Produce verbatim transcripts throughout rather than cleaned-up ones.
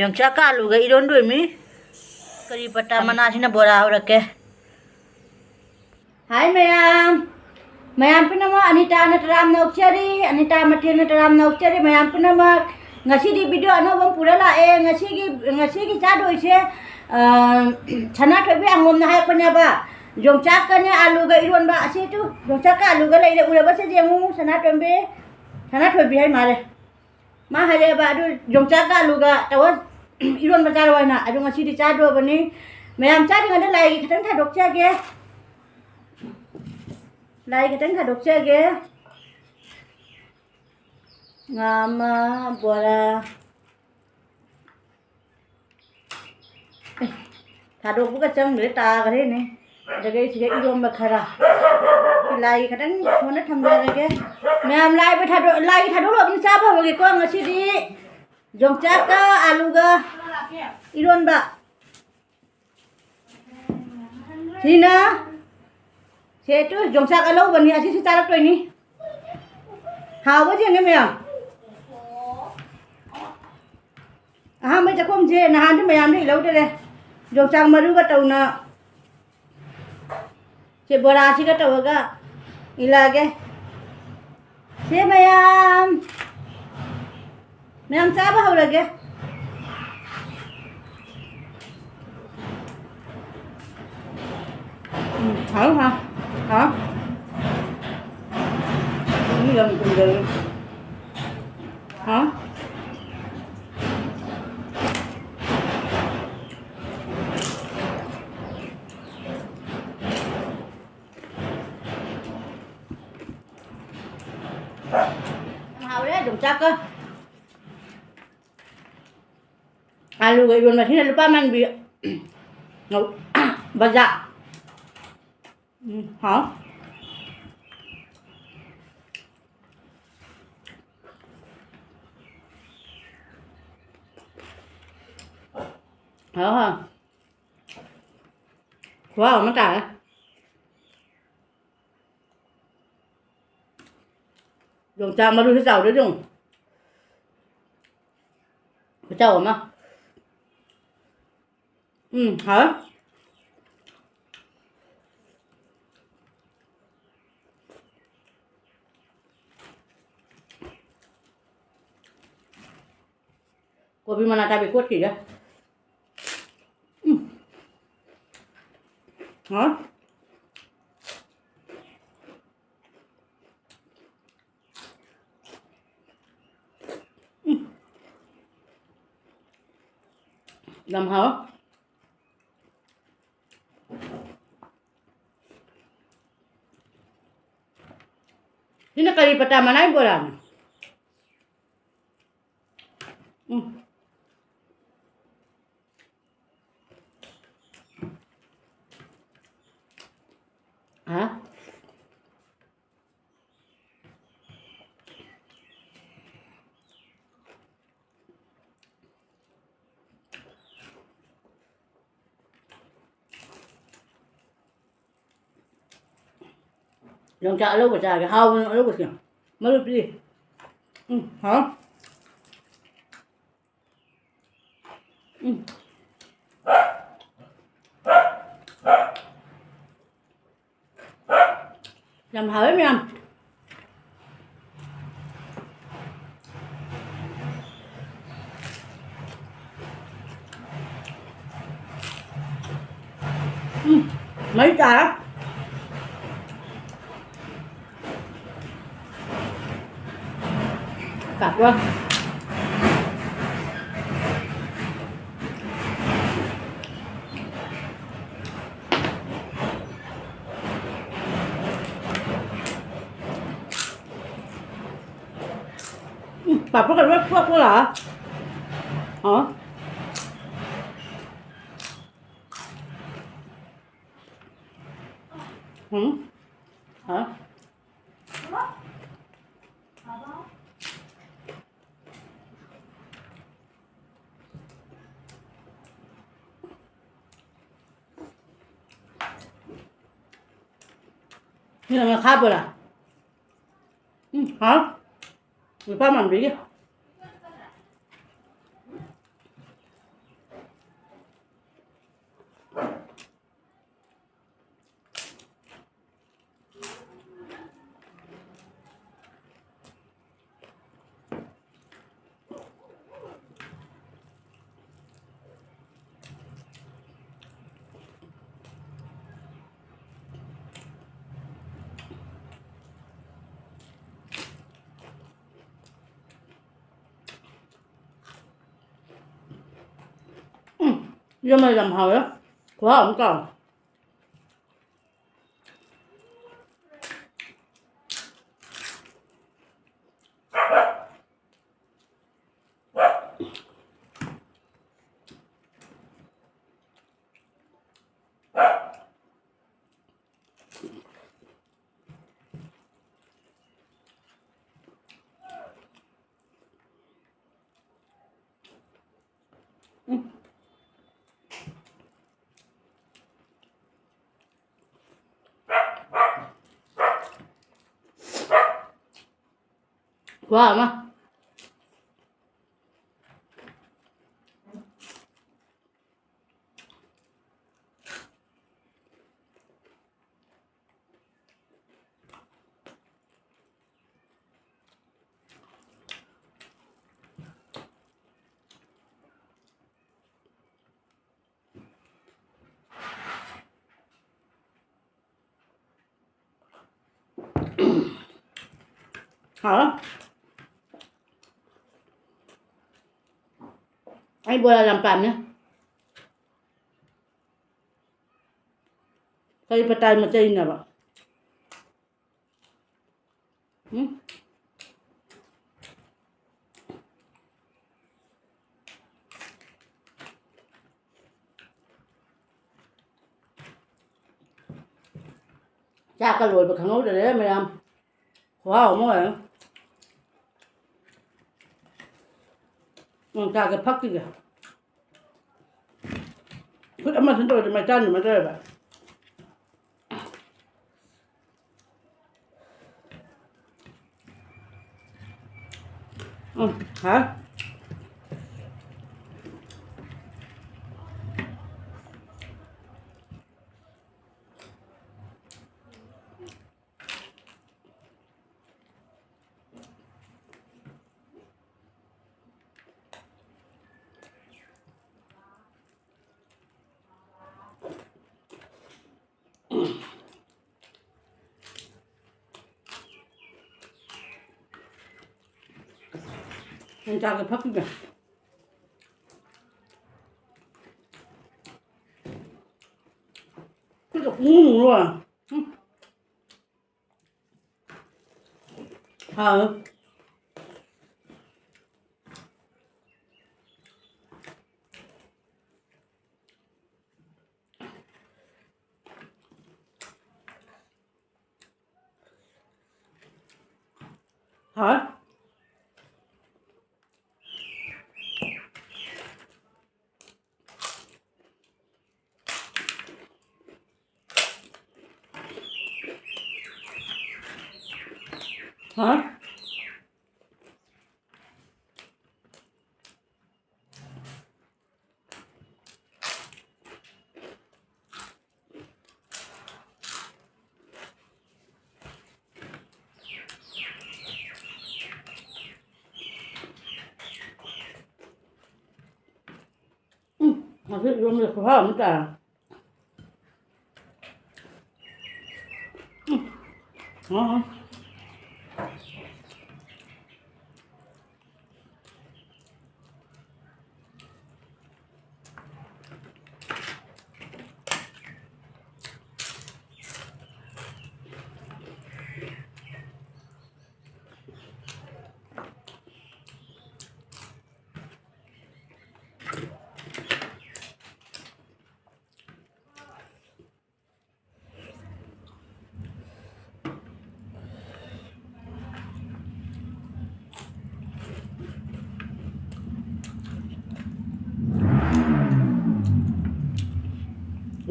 ꯌꯣꯡꯆꯥꯛꯀ ꯑꯂꯨꯒ ꯏꯔꯣꯟꯗꯣꯏꯃꯤ꯫ ꯀꯔꯤ ꯄꯇꯥ ꯃꯅꯥꯁꯤꯅ ꯕꯣꯔꯥ ꯍꯧꯔꯛꯀꯦ꯫ ꯍꯥꯏ ꯃꯌꯥꯝ, ꯃꯌꯥꯝ ꯄꯨꯝꯅꯃꯛ ꯑꯅꯤꯇꯥꯅ ꯇꯔꯥꯝꯅ ꯑꯣꯛꯆꯔꯤ, ꯑꯅꯤꯇꯥ ꯃꯊꯦꯜꯅ ꯇꯔꯥꯝꯅ ꯑꯣꯛꯆꯔꯤ ꯃꯌꯥꯝ ꯄꯨꯝꯅꯃꯛ꯫ ꯉꯁꯤꯗꯤ video ꯑꯅꯧꯕ ꯑꯃ ꯄꯨꯔ ꯂꯥꯛꯑꯦ꯫ ꯉꯁꯤꯒꯤ, ꯉꯁꯤꯒꯤ ꯆꯥꯗꯣꯏꯁꯦ, ꯑ, ꯁꯅꯥꯊꯣꯏꯕꯤ ꯑꯉꯣꯝꯅ ꯍꯥꯏꯔꯛꯄꯅꯦꯕ, ꯌꯣꯡꯆꯥꯛꯀꯅꯦ ꯑꯂꯨꯒ ꯏꯔꯣꯟꯕ꯫ ꯑꯁꯤ ꯇꯨ, ꯌꯣꯡꯆꯥꯛꯀ ꯑꯂꯨꯒ ꯂꯩꯔꯦ, ꯎꯔꯕꯁꯦ ꯌꯦꯡꯉꯨ, ꯁꯅꯥꯇꯣꯝꯕꯤ, ꯁꯅꯥꯊꯣꯏꯕꯤ ꯍꯥꯏ ꯃꯥꯜꯂꯦ꯫ ꯃꯥ ꯍꯥꯏꯔꯛꯑꯦꯕ, ꯑꯗꯨ ꯌꯣꯡꯆꯥꯛꯀ ꯑꯂꯨꯒ ꯇꯧꯔ ꯏꯔꯣꯟꯕ ꯆꯥꯔꯣ ꯍꯥꯏꯅ꯫ ꯑꯗꯨ ꯉꯁꯤꯗꯤ ꯆꯥꯗꯣꯔꯕꯅꯤ꯫ ꯃꯌꯥꯝ ꯆꯥꯗ꯭ꯔꯤꯉꯩꯗ ꯂꯥꯏꯒꯤ ꯈꯤꯇꯪ ꯊꯥꯗꯣꯛꯆꯒꯦ꯫ ꯂꯥꯏꯒꯤ ꯈꯤꯇꯪ ꯊꯥꯗꯣꯛꯆꯒꯦ꯫ ꯉꯥ ꯑꯃ, ꯕꯣꯔꯥ꯫ ꯑꯦ, ꯊꯥꯗꯣꯛꯄꯒ ꯆꯪꯗ꯭ꯔꯦ, ꯇꯥꯈ꯭ꯔꯦꯅꯦ꯫ ꯑꯗꯒꯤ ꯑꯩ ꯁꯤꯗ ꯏꯔꯣꯝꯕ ꯈꯔ꯫ ꯂꯥꯏꯒꯤ ꯈꯤꯇꯪ ꯁꯣꯟꯅ ꯊꯝꯖꯔꯒꯦ꯫ ꯃꯌꯥꯝ ꯂꯥꯏꯕ ꯊꯥꯗꯣꯛ-, ꯂꯥꯏꯒꯤ ꯊꯥꯗꯣꯛꯂꯨꯔꯕꯅꯤ, ꯆꯥꯕ ꯍꯧꯔꯒꯦꯀꯣ꯫ ꯉꯁꯤꯗꯤ ꯌꯣꯡꯆꯥꯛꯀ ꯑꯂꯨꯒ ꯏꯔꯣꯟꯕ꯫ ꯁꯤꯅ ꯁꯦ ꯇꯨ ꯌꯣꯡꯆꯥꯛ ꯑꯂꯧꯕꯅꯤ, ꯑꯁꯤꯁꯨ ꯆꯥꯔꯛꯇꯣꯏꯅꯤ꯫ ꯍꯥꯎꯕ ꯌꯦꯡꯉꯦ ꯃꯌꯥꯝ꯫ ꯑꯍꯥꯟꯕ ꯆꯥꯛꯈꯨꯝꯁꯦ ꯅꯍꯥꯟꯗꯤ ꯃꯌꯥꯝꯗ ꯏꯜꯍꯧꯗꯔꯦ꯫ ꯌꯣꯡꯆꯥꯛ ꯃꯔꯨꯒ ꯇꯧꯅ ꯁꯦ ꯕꯣꯔꯥꯁꯤꯒ ꯇꯧꯔꯒ ꯏꯜꯂꯛꯑꯒꯦ꯫ ꯁꯦ ꯃꯌꯥꯝ, ꯃꯌꯥꯝ ꯆꯥꯕ ꯍꯧꯔꯒꯦ꯫ ꯎꯝ, ꯍꯥꯎ, ꯍꯥꯎ, ꯍꯥꯎ꯫ ꯎꯝ, ꯌꯥꯝ ꯀꯨꯏꯔꯦ꯫ ꯍꯥꯎ꯫ ꯌꯥꯝ ꯍꯥꯎꯔꯦ, ꯌꯣꯡꯆꯥꯛꯀ ꯑꯂꯨꯒ ꯏꯔꯣꯟꯕꯁꯤꯅ ꯂꯨꯄꯥ ꯃꯥꯟꯕꯤ꯫ ꯕꯖꯥ꯫ ꯎꯝ, ꯍꯥꯎ꯫ ꯍꯥꯎ, ꯍꯥꯎ꯫ ꯈꯨꯍꯥꯎ ꯑꯃ ꯇꯥꯔꯦ꯫ ꯌꯣꯡꯆꯥꯛ ꯃꯔꯨꯁꯨ ꯆꯥꯎꯗꯣꯏ ꯌꯦꯡꯉꯨ꯫ ꯈꯨꯆꯥꯎ ꯑꯃ꯫ ꯎꯝ, ꯍꯥꯎꯋꯦ꯫ ꯀꯣꯕꯤ ꯃꯅꯥ ꯆꯥꯕꯤ ꯀꯣꯠꯈꯤꯒꯦ꯫ ꯎꯝ꯫ ꯍꯥꯎꯋꯦ꯫ ꯎꯝ꯫ ꯌꯥꯝ ꯍꯥꯎꯋꯦ꯫ ꯁꯤꯅ ꯀꯔꯤ ꯄꯇꯥ ꯃꯅꯥꯏ ꯕꯣꯔꯥꯅꯣ? ꯎꯝ꯫ ꯍꯥ? ꯌꯣꯡꯆꯥꯛ ꯑꯂꯧꯕ ꯆꯥꯒꯦ꯫ ꯍꯥꯎꯕꯅꯦ ꯑꯂꯧꯕꯁꯦ꯫ ꯃꯔꯨ ꯄꯤꯛꯏ꯫ ꯎꯝ, ꯍꯥꯎ꯫ ꯎꯝ꯫ ꯌꯥꯝ ꯍꯥꯎꯋꯦ ꯃꯌꯥꯝ꯫ ꯎꯝ, ꯃꯩ ꯇꯥꯔꯦ꯫ ꯄꯥꯐꯣꯔ꯫ ꯎꯝ, ꯄꯥꯐꯣꯔꯒ ꯂꯣꯏ ꯐꯣꯠ ꯐꯣꯠ ꯂꯥꯛꯑꯦ꯫ ꯍꯥꯎꯋꯦ꯫ ꯎꯝ꯫ ꯍꯥꯎꯋꯦ꯫ ꯁꯤꯅ ꯉꯥꯈꯥ ꯕꯣꯔꯥ꯫ ꯎꯝ, ꯍꯥꯎ꯫ ꯅꯨꯄꯥ ꯃꯥꯟꯕꯤꯒꯤ꯫ ꯌꯥꯝꯅ ꯌꯥꯝ ꯍꯥꯎꯋꯦ꯫ ꯈꯨꯍꯥꯎ ꯑꯃ ꯇꯧꯔꯦ꯫ ꯈꯨꯍꯥꯎ ꯑꯃ꯫ ꯍꯥꯎ꯫ ꯑꯩ ꯕꯣꯔꯥ ꯌꯥꯝ ꯄꯥꯝꯃꯦ꯫ ꯀꯔꯤ ꯄꯇꯥꯏ ꯃꯆꯩꯅꯕ? ꯎꯝ? ꯆꯥꯛꯀ ꯂꯣꯏꯕ ꯈꯪꯍꯧꯗꯔꯦ ꯃꯌꯥꯝ꯫ ꯈꯨꯍꯥꯎ ꯑꯃ ꯑꯣꯏꯔꯦ꯫ ꯎꯝ, ꯆꯥꯒꯦ ꯐꯛꯈꯤꯒꯦ꯫ ꯈꯨꯠ ꯑꯃ ꯁꯨꯝ ꯇꯧꯔꯗꯤ ꯃꯩꯇꯥꯟꯗꯨꯃ ꯇꯧꯋꯦꯕ꯫ ꯎꯝ, ꯍꯥꯎ꯫ ꯌꯣꯡꯆꯥꯛꯁꯦ ꯐꯛꯈꯤꯒꯦ꯫ ꯎꯝ, ꯎꯝ꯫ ꯍꯥꯎ꯫ ꯍꯥꯎ꯫ ꯍꯥ? ꯎꯝ, ꯉꯁꯤ ꯏꯔꯣꯝꯕꯁꯦ ꯈꯨꯍꯥꯎ ꯑꯃ ꯇꯥꯔꯦ꯫ ꯎꯝ꯫ ꯑ꯫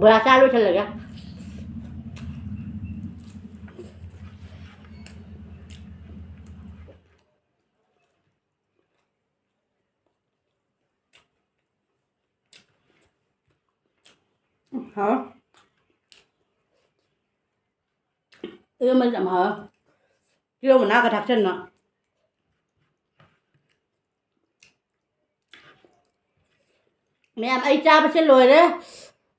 ꯕꯣꯔꯥ ꯆꯥ ꯂꯣꯏꯁꯜꯂꯒꯦ꯫ ꯎꯝ, ꯍꯥꯎ꯫ ꯏꯔꯣꯝꯕꯁꯦ ꯌꯥꯝ ꯍꯥꯎꯋꯦ꯫ ꯇꯤꯜꯍꯧ ꯃꯅꯥꯒ ꯊꯥꯛꯆꯟꯕ꯫ ꯃꯌꯥꯝ, ꯑꯩ ꯆꯥꯕꯁꯦ ꯂꯣꯏꯔꯦ꯫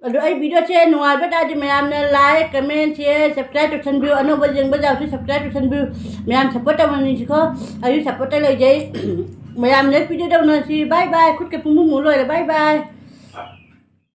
ꯑꯗꯣ ꯑꯩ video ꯁꯦ ꯅꯨꯡꯉꯥꯏꯕ ꯇꯥꯔꯗꯤ ꯃꯌꯥꯝꯅ like, comment, share, subscribe ꯇꯧꯁꯟꯕꯤꯌꯨ꯫ ꯑꯅꯧꯕ ꯌꯦꯡꯕ ꯌꯥꯎꯁꯤ subscribe ꯇꯧꯁꯟꯕꯤꯌꯨ꯫ ꯃꯌꯥꯝ support ꯇꯧꯅꯁꯤꯀꯣ꯫ ꯑꯩꯁꯨ support ꯇ ꯂꯩꯖꯩ꯫ ꯃꯌꯥꯝ next video ꯇꯧꯅꯁꯤ꯫ Bye bye꯫ ꯈꯨꯠꯀ ꯄꯨꯡꯃꯨ ꯃꯨ ꯂꯣꯏꯔꯦ꯫ Bye bye꯫